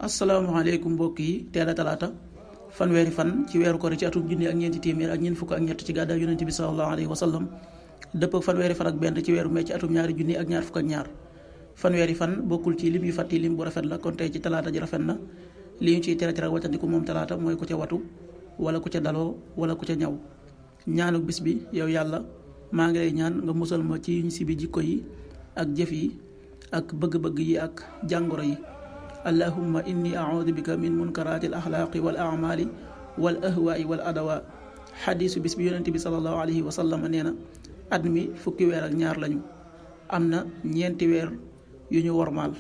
asalaamaaleykum mbokk yi teel a talaata fanweeri fan ci weeru koor ci atum junni ak ñeenti téeméer ak ñeent fukk ak ñett ci gàddaay yonent bi sallallahu alayhi wa sallam dëpp fanweeri fan ak benn ci weeru mai ci atum ñaari junni ak ñaar fukk ak ñaar fanweeri fan bokkul ci lim yu fàtti lim bu rafet la kon tey ci talaata ji rafet na li ñu ciy tere wàccandiku moom talaata mooy ku ca watu wala ku ca daloo wala ku ca ñaw ñaanu bis bi yow yàlla maa ngi lay ñaan nga musal ma ci si bi jikko yi ak jëf yi ak bëgg-bëgg yi ak jàngoro yi allahumma inni a'udhu bika min munkarati al axlaaqi wal a'mali wal ahwaai wal adawa xadiisu bis bi yonent bi sallallahu alayhi wa sallam nee na at mi fukki weer ak ñaar lañu am na ñeenti weer yu ñu wormaal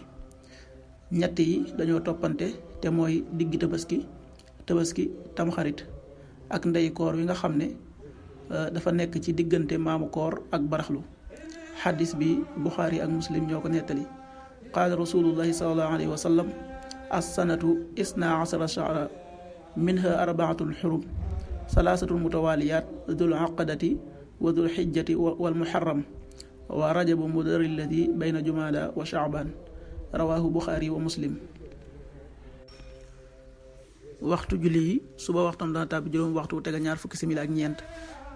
ñett yi dañoo toppante te mooy diggi tabaski tamxarit ak ndey koor wi nga xam ne dafa nekk ci diggante maamu koor ak baraxlu xadis bi buxaari ak muslim ñoo ko nettali qaala rasulullahi salallahu alayhi wa sallam assanatu isna asara shahra minha arbaatun xurum salaasatun mutawaliyat dul aqadati wa dul xijjati wal muharram wa rajabu mudari alladi bayna jumada wa shaaban rawahu buxaari wa muslim. waxtu julli yi suba waxtam dana tàbbi juróom waxtu wu tegal ñaar fukki simili ak ñeent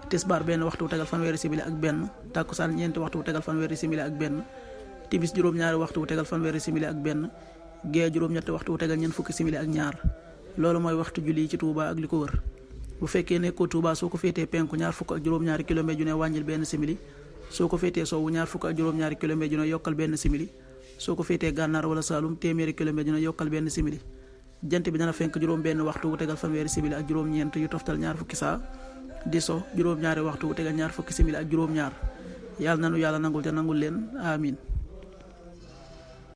tisbaar benn waxtu wu tegal fanweeri simili ak benn tàkkusaan ñeenti waxtu wu tegal fanweeri simili ak benn tibis juróom-ñaari waxtu wu tegal fanweeri simili ak benn gee juróom-ñetti waxtu wu tegal ñeent fukki simili ak ñaar loolu mooy waxtu julli yi ci Touba ak li ko wër bu fekkee nekkoo Touba soo ko féetee penku ñaar fukk ak juróom-ñaari kilomètre ju ne wàññil benn simili soo ko féetee sowwu ñaar fukk ak juróom-ñaari kilomètre ju ne yokkal benn simili soo ko féetee gànnaar wala Saalum téeméeri kilomètre ju ne yokkal benn simili jant bi dana fenk juróom benn waxtu wu tegal fanweeri simili ak juróom-ñeent yu toftal ñaar fukki saa di so juróom-ñaari waxtu wu tegal ñaar fukki simili ak juróom-ñaar yàlla nanu yàlla nangul te nangul leen amin